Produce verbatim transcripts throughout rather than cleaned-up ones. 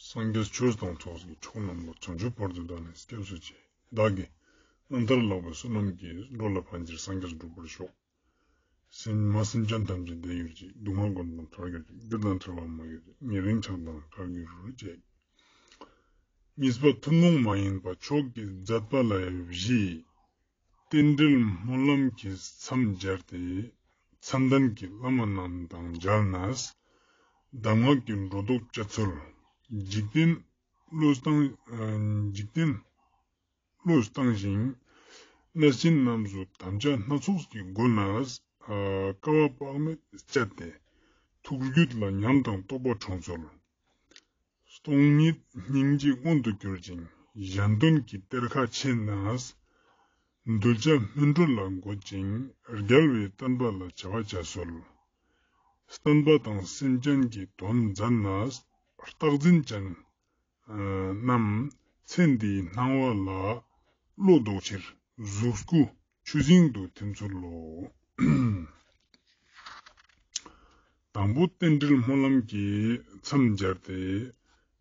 སངས་རྒྱས་ཆོས་དང་ཚོགས་ཀྱི་མཆོག་རྣམས་ལ། བྱང་ཆུབ་བར་དུ་བདག་ནི་སྐྱབས་སུ་མཆི། བདག་གིས་རྣམ་ཐར་ལེགས་པའི་བསོད་ནམས་ཀྱིས། འགྲོ་ལ་ཕན་ཕྱིར་སངས་རྒྱས་འགྲུབ་པར་ཤོག། སེམས་མ་སེམས་ཅན་ཐམས་ཅད་བདེ་གྱུར་ཅིག། སྡུག་བསྔལ་ཀུན་ལས་ཐར་གྱུར་ཅིག། སྒྱུ་དང་བྲལ་བ་མ་གྱུར་ཅིག། ཉེ་རིང་ཆགས་སྡང་དག་གྱུར་ཅིག། གཉིས་པ་ཐུན་མོང་མ་ཡིན་པ་མཆོག་གི་མཛད་པ་ལ་བཞི། རྟེན་འབྲེལ་སྨོན་ལམ་གྱིས་མཚམས་སྦྱར་ཏེ། མཚན་ལྡན་གྱི་བླ་མ་རྣམས་དང་མཇལ་ནས། གདམས་ངག་གི་སྒྲོ་འདོགས་བཅད་ཚུལ། འཇིག་རྟེན་བློས་བཏང་། ཨ་འཇིག་རྟེན་བློས་བཏང་ཞིང་། གནས་ཆེན་རྣམས་སུ་དམ་བཅའ་སྣ་ཚོགས་ཀྱི་སྒོ་ནས། ཨ་བསྐལ་པ་དཔག་མེད་སྤྱད་དེ། ཐུགས་རྒྱུད་ལ་ཉམས་དང་རྟོགས་པ་འཁྲུངས་ཚུལ། སྟོང་ཉིད་སྙིང་རྗེ་མངོན་དུ་གྱུར་ཅིང་། གཞན་དོན་གྱི་གཏེར་ཁ་ཕྱེ་ནས། གདུལ་བྱ་སྨིན་གྲོལ་ལ་འགོད་ཅིང་། རྒྱལ་བའི་བསྟན་པ་ལ་བྱ་བ་བྱ་སྲོལ། བསྟན་པ་དང་སེམས་ཅན་གྱི་དོན་མཛད་ནས། རྟག་འཛིན་ཅན་རྣམས་ཚེ་འདིའི་སྣང་བ་ལ་བློ་ལྡོག་ཕྱིར་གཟུགས་སྐུ་ཆུ་སྲིན་དུ་ཐིམ་ཚུལ་ལོ། དང་པོ་རྟེན་འབྲེལ་སྨོན་ལམ་གྱིས་མཚམས་སྦྱར་ཏེ།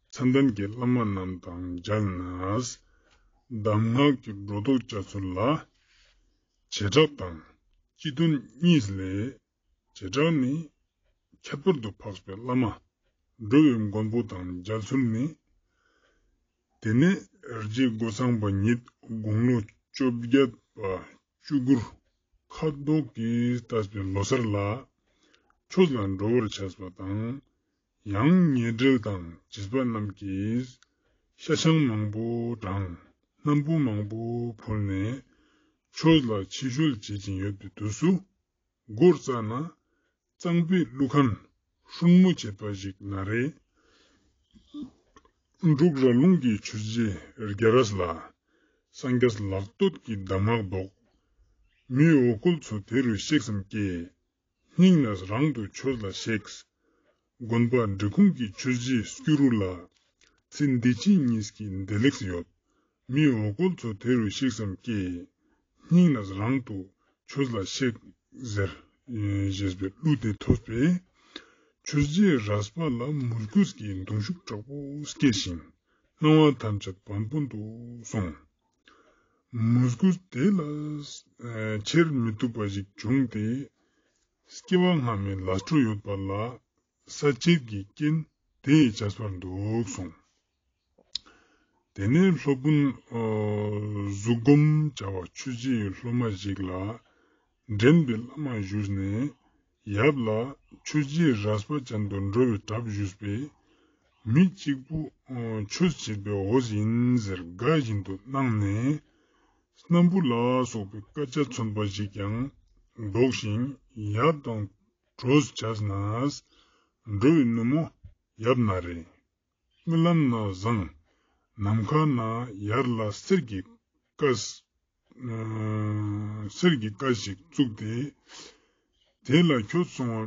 མཚན་ལྡན་གྱི་བླ་མ་རྣམས་དང་མཇལ་ནས། གདམས་ངག་གི་སྒྲོ་འདོགས་བཅད་ཚུལ་ལ། བྱེ་བྲག་དང་སྤྱི་དོན་གཉིས་ལས། བྱེ་བྲག་ནི་ཁྱད་པར་དུ་འཕགས་པའི་བླ་མ། འགྲོ་བའི་མགོན་པོ་དང་མཇལ་ཚུལ་ནི། དེ་ནས་རྗེ་སྒོ་ཚང་པ་ཉིད་དགུང་ལོ་བཅོ་བརྒྱད་པ་བཅུ་དགུར་ཁ་དོག་གིས་བཏབ་པའི་ལོ་གསར་ལ། ཆོས་ལ་འགྲོ་བར་བྱས་པ་དང་། ཡང་ཉེ་འབྲེལ་དང་བྱིས་པ་རྣམས་ཀྱིས་ཤ་ཆང་མང་པོ་དྲངས། སྣམ་བུ་མང་པོ་ཕུལ་ནས་ཆོས་ལ་ཕྱི་བཤོལ་བྱེད་ཀྱིན་ཡོད་པའི་དུས་སུ། འགོར་ཙ་ན་གཙང་པའི་ཀླུ་མཁན་ཧྲུན་མོ་བྱེད་པ་ཞིག་ན་རེ། འབྲུག་ར་ལུང་གི་ཆོས་རྗེ་རྒྱ་རས་ལ། སངས་རྒྱས་ལག་བསྟོད་ཀྱི་གདམས་ངག་བདོག། མི་འོ་སྐོལ་ཚོ་དེ་རུ་གཤེགས་སམ་སྐྱེས། སྙིང་ནས་རང་དུ་ཆོས་ལ་གཤེགས། དགོན་པ་འབྲི་གུང་གི་ཆོས་རྗེ་སྐྱུ་རུ་ལ། ཚེ་འདི་ཕྱི་གཉིས་ཀྱི་བདེ་ལེགས་ཡོད། མི་འོ་སྐོལ་ཚོ་དེ་རུ་གཤེགས་སམ་སྐྱེས། སྙིང་ནས་རང་དུ་ཆོས་ལ་གཤེགས་ཟེར་ཞེས་པའི་གླུ་དེ་ཐོས་པས། ཆོས་རྗེ་རས་པ་ལ་མོས་གུས་ཀྱི་གདུང་ཤུགས་དྲག་པོ་སྐྱེས་ཤིང་། སྣང་བ་ཐམས་ཅད་བན་བུན་དུ་སོང་། མོས་གུས་དེ་ལ་ཨ་ཆེར་མི་བཏུབ་པ་ཞིག་བྱུང་སྟེ། སྐྱེ་བ་སྔ་མའི་ལས་འཕྲོ་ཡོད་པ་ལ་ས་བཅད་ཀྱི་རྐྱེན་དེས་བྱས་པར་འདུག་གསུངས། དེ་ནས་སློབ་དཔོན་ཨ་གཟུགས་སྒོམ་བྱ་བ་ཆོས་རྗེའི་སློབ་མ་ཞིག་ལ་འདྲེན་པའི་བླ་མ་ཞུས་ནས། ཡབ་ལ་ཆོས་རྗེ་རས་པ་ཅན་དུ་འགྲོ་བའི་གྲབས་ཞུས་པས། མི་གཅིག་པུ་ཆོས་བྱེད་པའི་འོས་ཡིན་ཟེར་དགའ་བཞིན་དུ་གནང་ནས། སྣམ་བུ་ལ་སོགས་པའི་སྐད་ཆ་མཚོན་པ་ཞིག་ཀྱང་འདོགས་ཤིང་། ཡབ་དང་གྲོས་བྱས་ནས། འགྲོ་བའི་ནུབ་མོ་ཡབ་ན་རེ། རྨི་ལམ་ན་བཟང་། ནམ་མཁའ་ན་ཡར་ལ་གསེར་གྱི་སྐས། ཨ་གསེར་གྱི་སྐས་ཤིག་བཙུགས་ཏེ། དེ་ལ་ཁྱོད་སོང་བ་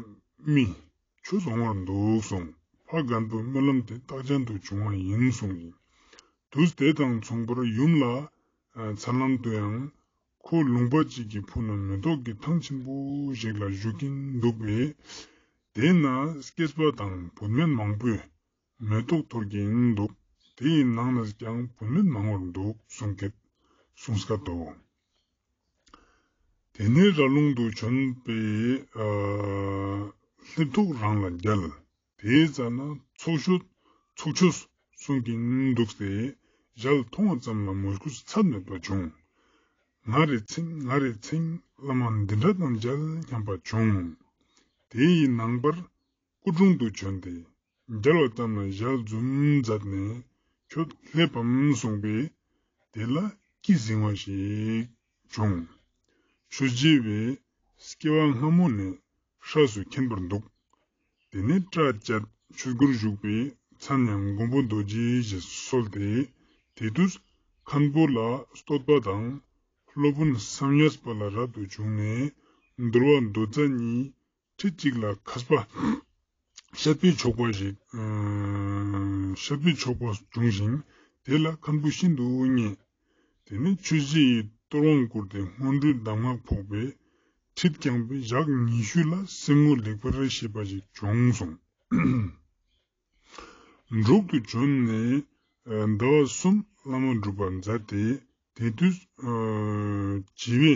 རྨིས། ཁྱོད་འོང་བར་འདུག་གསུངས། ཕ་རྒན་པོའི་རྨི་ལམ་དེ་རྟགས་ཅན་དུ་བྱུང་བ་ཡིན་གསུངས་ཡིན། དུས་དེ་དང་མཚུངས་པར་ཡུམ་ལ་ཨ་མཚན་ལམ་དུ་ཡང་ཁོ་ལུང་པ་གཅིག་གི་ཕུ་ན་མེ་ཏོག་གི་ཐང་ཆེན་པོ་ཞིག་ལ་བཞུགས་ཀྱིན་འདུག་པས། དེ་ན་སྐྱེས་པ་དང་བུད་མེད་མང་པོས་མེ་ཏོག་འཐོར་གྱིན་འདུག། དེའི་ནང་ནས་ཀྱང་བུད་མེད་མང་བར་འདུག་གསུངས་སྐད་གསུངས་སྐད་དོ། དེ་ནས་ར་ལུང་དུ་བྱོན་པས་ཨ་ལྷེབ་ཐོག་རང་ལ་བརྒྱལ། དེའི་རྩ་ན་ཚོགས་ཆོས་ཚོགས་ཆོས་གསུང་གིན་འདུག་སྟེ། ཞལ་མཐོང་བ་ཙམ་ལ་མོས་གུས་ཚད་མེད་པ་བྱུང་། ང་རེ་ཚིང་ང་རེ་ཚིང་བླ་མ་འདི་འདྲ་དང་མཇལ་སྙམ་པ་བྱུང་། དེ་ཡི་ནངས་པར་སྐུ་དྲུང་དུ་བྱོན་ཏེ། མཇལ་བ་ཙམ་ལ་ཞལ་འཛུམ་མཛད་ནས། ཁྱོད་ལྷེབ་བམ་གསུངས་པས། དེ་ལ་ཀི་ཟིང་བ་ཞིག་བྱུང་། ཆོས་རྗེ་བས་སྐྱེ་བ་སྔ་མོ་ནས་སྲས་སུ་མཁྱེན་པར་འདུག། དེ་ནས་སྐྲ་བཅད་ཆོས་སྒོར་ཞུགས་པས། མཚན་ཡང་མགོན་པོ་རྡོ་རྗེ་ཞེས་གསོལ་ཏེ། དེ་དུས་མཁན་པོ་ལ་བསྟོད་པ་དང་། སློབ་དཔོན་བསམ་ཡས་པ་ལ་རབ་ཏུ་བྱུང་ནས། འདུལ་བ་མདོ་རྩ་གཉིས་ཁྲིད་ཅིག་ལ་མཁས་པ་བཤད་པའི་ཆོག་པ་ཞིག་ཨ་བཤད་པའི་ཆོག་པ་བྱུང་ཞིང་། དེ་ལ་མཁན་པོ་ཤིན་ཏུ་མཉེས། དེ་ནས་ཆོས་རྗེ་ཡི་གཏོར་དབང་བསྐུར་ཏེ་སྔོན་འགྲོའི་གདམས་ངག་ཕོག་པས། ཁྲིད་བསྐྱངས་པས་ཞག་ཉི་ཤུ་ལ་སེམས་ངོ་ལེགས་པར་ཤེས་པ་ཞིག་བྱུང་གསུངས། འབྲུག་ཏུ་བྱོན་ནས་ཟླ་བ་གསུམ་བླ་མ་སྒྲུབ་པ་མཛད་དེ། དེ་དུས་བྱིས་པའི་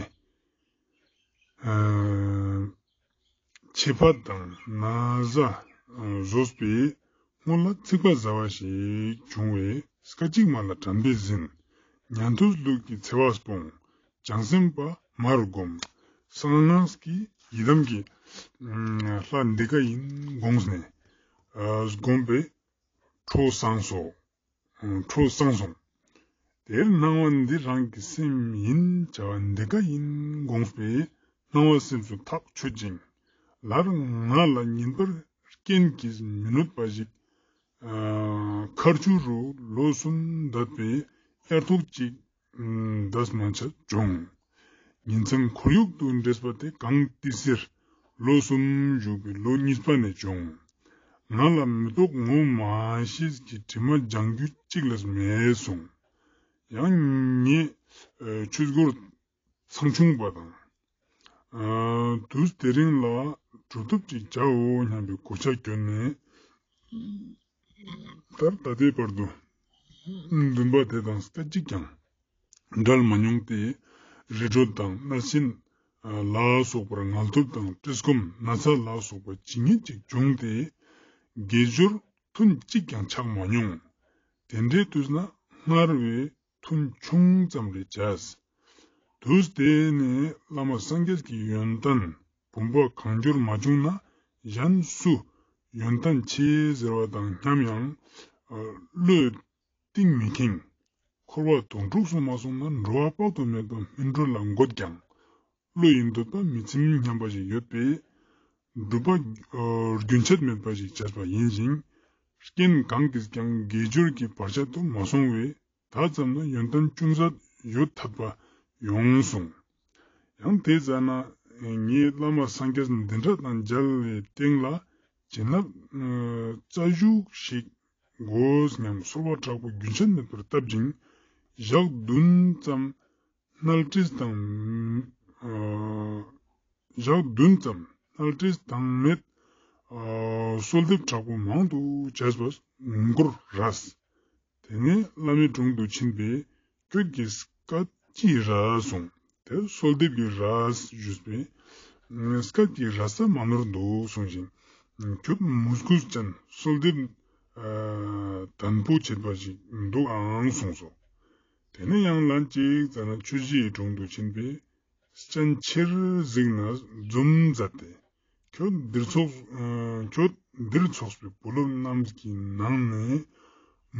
ཆད་པ་དང་ན་བཟའ་བཟོས་པའི་སྔོན་ལ་ཚིག་པ་ཟ་བ་ཞིག་བྱུང་བས་སྐད་ཅིག་མ་ལ་དྲན་པས་ཟིན། ཉན་ཐོས་ལུགས་ཀྱི་འཚེ་བ་སྤོང་། བྱང་སེམས་པ་མར་བསྒོམ། གསང་སྔགས་ཀྱི་ཡི་དམ་གྱི་ལྷ་འདི་ཀ་ཡིན་དགོངས་ནས་བསྒོམས་པས་ཁྲོ་སངས་སོ། ཁྲོ་སངས་སོང་། དེར་སྣང་བ་འདི་རང་གི་སེམས་ཡིན་བྱ་བ་འདི་ཀ་ཡིན་དགོངས་པས་སྣང་བ་སེམས་སུ་ཐག་ཆོད་ཅིང་། ལར་ང་ལ་ཉིན་པར་རྐྱེན་གྱིས་མི་གནོད་པ་ཞིག་མཁར་ཆུ་རུ་ལོ་གསུམ་འདས་པའི་དབྱར་ཐོག་ཅིག་འདས་མ་ཆ་བྱུང་། ཉིན་མཚན་ཁོར་ཡུག་ཏུ་འདྲེས་པ་དེ་གངས་ཏི་སེར་ལོ་གསུམ་བཞུགས་པའི་ལོ་གཉིས་པ་ནས་བྱུང་། ང་ལ་མི་རྟོག་ངོ་མ་ཤེས་ཀྱི་དྲི་མ་སྦྱང་རྒྱུ་གཅིག་ལས་མེད་གསུངས། ཡང་ངས་ཆོས་སྒོར་ཚང་ཆུང་པ་དང་། དུས་དེ་རིང་ལ་གྲུབ་ཐོབ་ཅིག་བྱའོ་སྙམ་པའི་གོ་ཆ་གྱོན་ནས། ད་ལྟ་དེའི་བར་དུ་འདུན་པ་དེ་དང་སྐད་ཅིག་ཀྱང་འབྲལ་མ་མྱོང་སྟེ། རི་ཁྲོད་དང་གནས་ཆེན་ལ་སོགས་པར་ངལ་དུབ་དང་བཀྲེས་སྐོམ་ན་ཚ་ལ་སོགས་པ་ཇི་སྙེད་ཅིག་བྱུང་སྟེ། དགེ་སྦྱོར་ཐུན་གཅིག་ཀྱང་ཆག་མ་མྱོང་། དེ་འདྲའི་དུས་ན་སྔར་བས་ཐུན་ཆུང་ཙམ་རེ་བྱས། དུས་དེ་ནས་བླ་མ་སངས་རྒྱས་ཀྱི་ཡོན་ཏན་བུམ་པ་གང་འབྱོར་མ་བྱུང་ན་གཞན་སུ་ཡོན་ཏན་ཆེ་ཟེར་བ་དང་མཉམ་ཡང་བློས་གཏིང་མི་ཁེངས། འཁོར་བ་དོང་སྤྲུགས་སུ་མ་སོང་ན་འགྲོ་བ་དཔག་ཏུ་མེད་པ་སྨིན་གྲོལ་ལ་འགོད་ཀྱང་། བློ་ཡི་འདོད་པ་མི་ཚིམ་སྙམ་པ་ཞིག་ཡོད་པས། སྒྲུབ་པ་རྒྱུན་ཆད་མེད་པ་ཞིག་བྱས་པ་ཡིན་ཞིང་། རྐྱེན་གང་གིས་ཀྱང་དགེ་སྦྱོར་གྱི་བར་ཆད་དུ་མ་སོང་བས། ད་ཙམ་ན་ཡོན་ཏན་ཅུང་ཟད་ཡོད་ཐད་པ་ཡོང་གསུངས། ཡང་དེ་ཙ་ན་ངས་བླ་མ་སངས་རྒྱས་འདི་འདྲ་དང་མཇལ་བའི་སྟེང་ལ་བྱིན་རླབས་རྩ་བཞུགས་ཤིག་དགོས་སྙམ་གསོལ་བ་དྲག་པོ་རྒྱུན་ཆད་མེད་པར་བཏབ་ཅིང་། ཞག་བདུན་ཙམ་སྣལ་བྲིས་དང་། ཨ་ཞག་བདུན་ཙམ་སྣལ་བྲིས་དང་མེད། ཨ་གསོལ་འདེབས་དྲག་པོ་མང་དུ་བྱས་པ་འགོར་རས། དེ་ནས་བླ་མའི་དྲུང་དུ་ཕྱིན་པས། ཁྱོད་ཀྱི་སྐད་ཅི་ར་གསུངས། དེར་གསོལ་འདེབས་ཀྱི་རས་ཞུས་པས། སྐད་ཀྱི་ར་ས་མ་ནོར་འདུག་གསུངས་ཤིང་། ཁྱོད་མོས་གུས་ཅན་གསོལ་འདེབས་ཨ་དན་པོ་བྱེད་པ་ཞིག་འདུག་ཨང་གསུངས་སོ། དེ་ནས་ཡང་ལན་གཅིག་ཙ་ན་ཆོས་རྗེའི་དྲུང་དུ་ཕྱིན་པས། སྤྱན་ཆེར་གཟིགས་ནས་འཛུམ་མཛད་དེ། ཁྱོད་འདིར་ཚོགས་ཨ་ཁྱོད་འདིར་ཚོགས་པའི་བུ་སློབ་རྣམས་ཀྱི་ནང་ནས་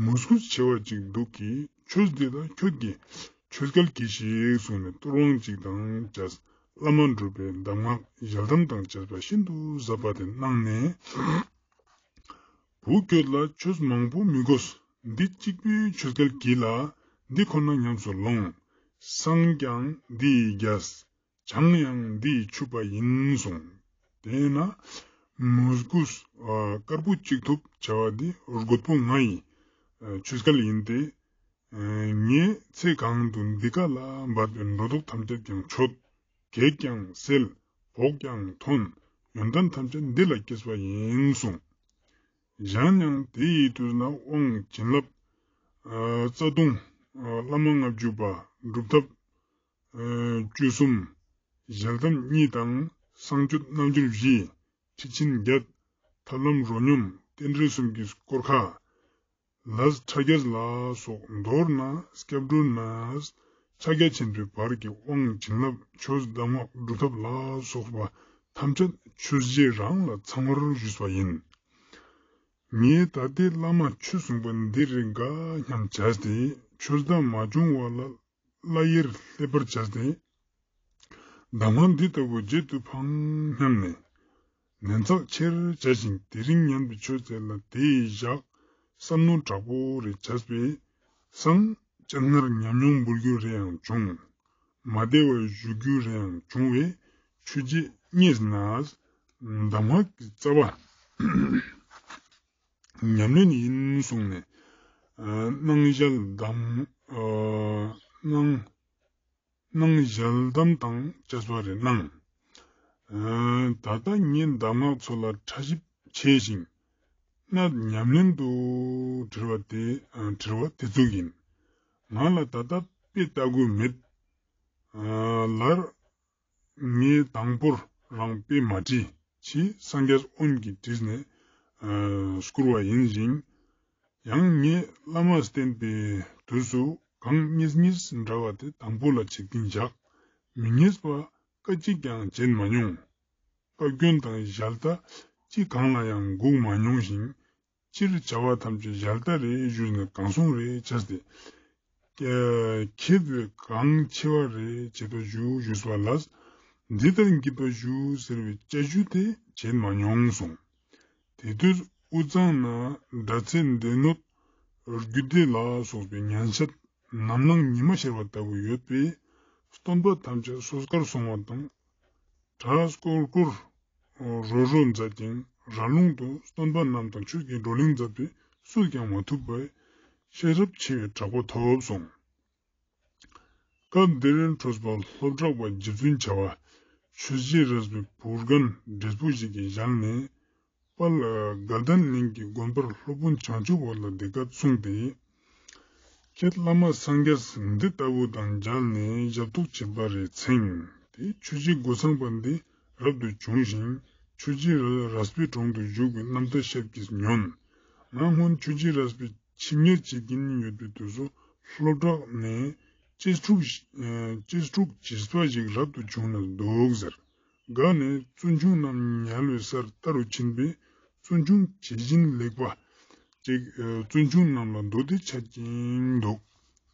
མོས་གུས་ཆེ་བ་ཅིག་འདུག་གི། ཆོས་འདི་ལ་ཁྱོད་ཀྱིས་ཆོས་སྐལ་གྱིས་ཤིག་གསུངས་ནས་གཏོར་དབང་ཅིག་དང་བཅས་བླ་མ་གྲུབ་པའི་གདམས་ངག་ཞལ་གདམས་དང་བཅས་པ་ཤིན་ཏུ་ཟབ་པ་དེ་གནང་ནས། བུ་ཁྱོད་ལ་ཆོས་མང་པོ་མི་དགོས། འདི་གཅིག་པུའི་ཆོས་སྐལ་གྱིས་ལ་འདི་ཁོ་ན་ཉམས་སུ་ལོངས། སངས་ཀྱང་འདི་ཡི་རྒྱས། བྱང་ཡང་འདི་ཡི་ཆུབ་པ་ཡིན་གསུངས། དེས་ན་མོས་གུས་ཨ་དཀར་པོ་གཅིག་ཐོབ་བྱ་བ་འདི་རྒོད་པོ་ང་ཡི་ཨ་ཆོས་སྐལ་ཡིན་ཏེ། ཨ་ངས་ཚེ་གང་དུ་འདི་ཀ་ལ་འབད་པའི་འགྲོ་དོགས་ཐམས་ཅད་ཀྱང་ཆོད། གེགས་ཀྱང་སེལ། བོགས་ཀྱང་ཐོན། ཡོན་ཏན་ཐམས་ཅད་འདི་ལ་སྐྱེས་པ་ཡིན་གསུངས། གཞན་ཡང་དེ་ཡི་དུས་ན་དབང་བྱིན་རླབས་ཨ་རྩ་ལྟུང་ཨ་བླ་མ་ལྔ་བཅུ་པ་སྒྲུབ་ཐབས་ཨ་བཅུ་གསུམ། ཞལ་གདམས་གཉིས་དང་གསང་སྤྱོད་རྣལ་འབྱོར་བཞི། ཁྲིད་ཆེན་བརྒྱད། ཐབས་ལམ་རོ་སྙོམས་རྟེན་འབྲེལ་གསུམ་གྱི་སྐོར་ཁག། ལས་ཕྲ་རྒྱས་ལ་སོགས། མདོར་ན་སྐྱབས་འགྲོ་ནས་ཕྱག་རྒྱ་ཆེན་པོའི་བར་གྱི་དབང་བྱིན་རླབས་ཆོས་གདམས་ངག་སྒྲུབ་ཐབས་ལ་སོགས་པ་ཐམས་ཅད་ཆོས་རྗེ་རང་ལ་ཚང་བར་ཞུས་པ་ཡིན། ངས་ད་ལྟའི་བླ་མ་ཆོས་གསུངས་པ་འདི་རེ་འགའ་སྙམ་བྱས་ཏེ་ཆོས་བདག་མ་བྱུང་བ་ལ་བླ་གཡེར་ལེགས་པར་བྱས་ཏེ། གདམས་ངག་འདི་ལྟ་བུ་བརྗེད་དུ་ཕངས་སྙམ་ནས། ནན་ཚགས་ཆེར་བྱས་ཤིང་དེ་རིང་ཉན་པའི་ཆོས་ཚེ་ལ་དེ་ཡི་ཞག་བསམ་མནོ་དྲག་པོ་རེ་བྱས་པས་སང་སྤྱན་སྔར་ཉམས་མྱོང་འབུལ་རྒྱུ་རེ་ཡང་བྱུང་། མ་བདེ་བ་ཞུ་རྒྱུ་རེ་ཡང་བྱུང་བས་ཆོས་རྗེ་བརྙེས་ནས་གདམས་ངག་གི་རྩ་བ་ཉམས་ལེན་ཡིན་གསུངས་ནས། ཨ་སྣང་ཞལ་གདམས་ཨ་སྣང་སྣང་ཞལ་གདམས་དང་བཅས་པ་རེ་གནང་། ཨ་ད་ལྟ་ངས་གདམས་ངག་ཚོ་ལ་ཕྲ་ཞིབ་ཆེ་ཞིང་ གནད་ཉམས་ལེན་དུ་དྲིལ་བ་དེ་ཨ་དྲིལ་བ་དེ་ཙོགས་ཡིན། ང་ལ་ད་ལྟ་དཔེ་ལྟ་དགོས་མེད། ཨ་ལར་ངས་དང་པོར་རང་དཔེ་མ་དྲིས། ཕྱིས་སངས་རྒྱས་དབོན་གྱིས་དྲིས་ནས་ཨ་བསྐུར་བ་ཡིན་ཞིང་། ཡང་ངས་བླ་མ་བསྟེན་པའི་དུས་སུ་གང་ངེས་ངེས་འདྲ་བ་དེ་དང་པོ་ལ་བྱེད་ཀྱིན་བཞག་མི་ངེས་པ་སྐད་ཅིག་ཀྱང་བྱེད་མ་མྱོང་། བཀའ་བཀྱོན་དང་ཞལ་ཏ་ཅི་གང་ལ་ཡང་སྒུག་མ་མྱོང་ཞིང་། སྤྱིར་བྱ་བ་ཐམས་ཅད་ཞལ་ཏ་རེ་ཞུས་ནས་གང་སོང་རེ་བྱས་ཏེ། ཁྱད་པའི་གང་ཆེ་བ་རེ་བྱེད་པ་ཞུ་ཞུས་པ་ལ། འདི་ལྟར་འགྱུར་བ་ཞུ་ཟེར་བའི་བྱ་ཞུ་དེ་བྱེད་མ་མྱོང་གསུངས། དེ་དུས་དབུས་གཙང་ན་སྒྲ་ཚད་སྡེ་སྣོད་རྒྱུད་སྡེ་ལ་སོགས་པའི་ཉན་བཤད་ནམ་ལངས་ཉི་མ་ཤར་བ་ལྟ་བུ་ཡོད་པས། སྟོན་པ་ཐམས་ཅད་སོ་སྐར་སོང་བ་དང་། གྲྭ་སྐོར་སྐོར་རོ་རོ་མཛད་ཅིང་ར་ལུང་དུ་སྟོན་པ་རྣམས་དང་ཆོས་ཀྱི་བགྲོ་གླེང་མཛད་པས་སུས་ཀྱང་མ་ཐུབ་པའི་ཤེས་རབ་ཆེ་བའི་གྲགས་པ་ཐོབ་གསུངས། སྐབས་འདིར་འཕྲོས་པ་སློབ་གྲོགས་པ་རྗེ་བཙུན་བྱ་བ་ཆོས་རྗེ་རས་པའི་བུ་རྒན་བགྲེས་པོ་ཞིག་གི་ཞལ་ནས། དཔལ་དགའ་ལྡན་གླིང་གི་དགོན་པར་སློབ་དཔོན་བྱང་ཆུབ་འོད་ལ་འདི་སྐད་གསུངས་ཏེ། ཁྱེད་བླ་མ་སངས་རྒྱས་འདི་ལྟ་བུ་དང་མཇལ་ནས་ཞབས་ཏོག་བྱེད་པ་རེ་མཚན་ཏེ། ཆོས་རྗེ་རྒོད་ཚང་པ་འདི་རབ་ཏུ་བྱུང་ཞིང་ཆོས་རྗེ་རས་པའི་དྲུང་དུ་བཞུགས་པའི་རྣམ་ཐར་ཤད་ཀྱིས་ཉོན། ང་སྔོན་ཆོས་རྗེ་རས་པའི་ཆིབས་གཉེར་བྱེད་ཀྱིན་ཡོད་པའི་དུས་སུ་སློབ་གྲོགས་ནས་གཅེས་ཕྲུག་གཅེས་ཕྲུག་བྱིས་པ་ཞིག་རབ་ཏུ་བྱུང་ནས་འདུག་ཟེར། དགའ་ནས་བཙུན་ཆུང་རྣམས་ཉལ་བའི་སར་ལྟ་རུ་ཕྱིན་པས། བཙུན་ཆུང་ཇི་བཞིན་ལེགས་པ་ཅིག་ཨ་བཙུན་ཆུང་རྣམས་ལ་མདོ་སྡེ་འཆད་ཀྱིན་འདུག་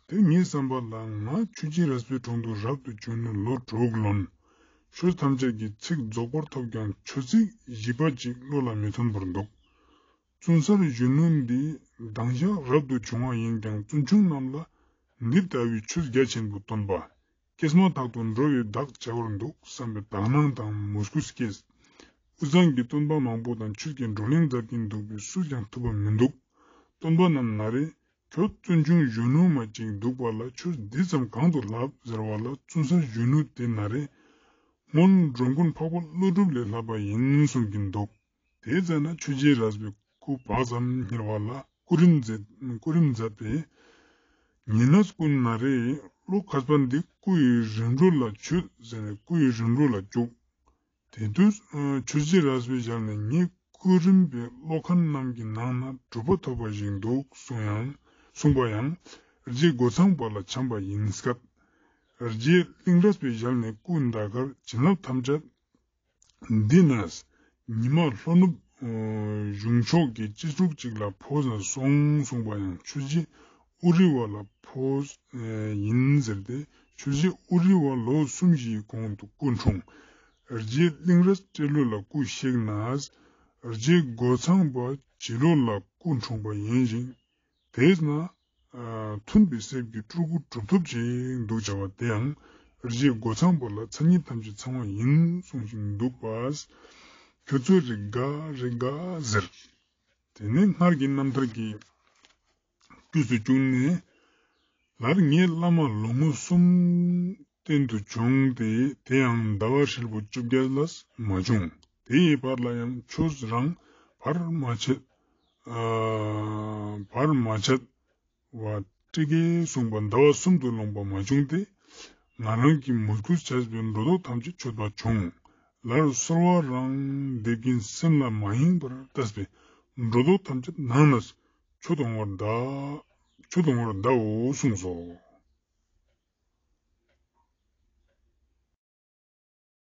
དེར་ངའི་བསམ་པ་ལ་ང་ཆོས་རྗེ་རས་པའི་དྲུང་དུ་རབ་ཏུ་བྱུང་ནས་ལོ་དྲུག་ལོན། ཆོས་ཐམས་ཅད་ཀྱི་ཚིག་རྫོགས་པར་ཐོབ་ཀྱང་ཆོས་ཚིག་བཞི་པ་ཅིག་བློ་ལ་མི་ཐོན་པར་འདུག་བཙུན་གསར་གཞོན་ནུ་འདི་གདངས་ཤ་རབ་ཏུ་བྱུང་བ་ཡིན་ཀྱང་བཙུན་ཆུང་རྣམས་ལ་འདི་ལྟ་བུའི་ཆོས་རྒྱ་ཆེན་པོ་སྟོན་པ། སྐྱེས་མ་ཐག་ཏུ་འགྲོ་བའི་བདག་བྱ་བར་འདུག་བསམ་པའི་དག་སྣང་དང་མོས་གུས་སྐྱེས། དབུས་གཙང་གི་སྟོན་པ་མང་པོ་དང་ཆོས་ཀྱི་བགྲོ་གླེང་མཛད་ཀྱིན་འདུག་པས་སུས་ཀྱང་ཐུབ་པ་མི་འདུག་སྟོན་པ་རྣམས་ན་རེ། ཁྱོད་བཙུན་ཆུང་གཞོན་ནུ་མ་ཅིག་འདུག་པ་ལ་ཆོས་འདི་ཙམ་གང་དུ་ལྷབ་ཟེར་བ་ལ། བཙུན་གསར་གཞོན་ནུ་དེ་ན་རེ། སྔོན་འགྲོ་མགོན་འཕགས་པ་ཀླུ་སྒྲུབ་ལས་ལྷག་པ་ཡིན་གསུང་གིན་འདུག་དེ་ཙ་ན་ཆོས་རྗེ་རས་པའི་སྐུ་བག་ཙམ་བསྙལ་བ་ལ་སྐུ་རིམ་མཛད་སྐུ་རིམ་མཛད་པས། ཉེ་གནས་ཀུན་ན་རེ། བློ་མཁས་པ་འདི་སྐུ་ཡི་རིམ་གྲོ་ལ་ཆུད་ཟེར་ནས་སྐུ་ཡི་རིམ་གྲོ་ལ་བཅུག་དེ་དུས་ཆོས་རྗེ་རས་པའི་ཞལ་ནས་ངའི་སྐུ་རིམ་པའི་བློ་མཁན་རྣམས་ཀྱི་ནང་ན་གྲུབ་པ་ཐོབ་པ་ཞིག་འདུག་གསུངས་ཡང་གསུངས་པ་ཡང་རྗེ་རྒོད་ཚང་པ་ལ་འཆམ་པ་ཡིན་སྐད། རྗེ་གླིང་རས་པའི་ཞལ་ནས་སྐུ་འདའ་ཁར་བྱིན་རླབས་ཐམས་ཅད་འདི་ནས་ཉི་མ་ལྷོ་ནུབ་གཞུང་ཕྱོགས་ཀྱི་གཅེས་ཕྲུག་ཅིག་ལ་འཕོས་ནས་སོང་གསུངས་པ་ཡང་ཆོས་རྗེ་ཨུ་རི་བ་ལ་འཕོས་ཡིན་ཟེར་ཏེ། ཆོས་རྗེ་ཨུ་རི་བ་ལོ་གསུམ་བཞིའི་གོང་དུ་སྐུ་འཁྲུངས། རྗེ་གླིང་རས་སྤྲེལ་ལོ་ལ་སྐུ་གཤེགས་ནས། རྗེ་རྒོད་ཚང་པ་བྱི་ལོ་ལ་སྐུ་འཁྲུངས་པ་ཡིན་ཞིང་། དེས་ན་མཐུན་པའི་གསེབ་ཀྱི་སྤྲུལ་སྐུ་གྲུབ་ཐོབ་ཅིག་འདུག་བྱ་བ་དེ་ཡང་རྗེ་རྒོད་ཚང་པ་ལ་མཚན་ཉིད་ཐམས་ཅད་ཚང་བ་ཡིན་གསུངས་ཤིང་འདུག་པས། ཁྱོད་ཚོས་རེ་དགའ་རེ་དགའ་ཟེར། དེ་ནས་སྔར་གྱི་རྣམ་ཐར་གྱི་དཀྱུས་སུ་བཅུག་ནས། ལར་ངའི་བླ་མ་ལོ་ངོ་གསུམ་བསྟེན་དུ་བྱུང་སྟེ། དེ་ཡང་ཟླ་བ་ཧྲིལ་པོ་བཅོ་བརྒྱད་ལས་མ་བྱུང་། དེའི་བར་ལ་ཡང་ཆོས་རང་བར་མ་ཆད། ཨ་བར་མ་ཆད་པ་ཏྲི་ཀའི་གསུངས་པ་ཟླ་བ་གསུམ་དུ་ལོངས་པ་མ་བྱུང་སྟེ། ང་རང་གི་མོས་གུས་བྱས་པའི་སྒྲོ་འདོགས་ཐམས་ཅད་ཆོད་པ་བྱུང་། ལར་གསོལ་བ་རང་འདེབས་ཀྱིན་སེམས་ལ་མ་ཡེངས་པར་བཏབ་པའི་སྒྲོ་འདོགས་ཐམས་ཅད་ནང་ནས་ཆོད་འོང་བར་གདའ། ཆོད་འོང་བར་གདའོ་གསུངས་སོ།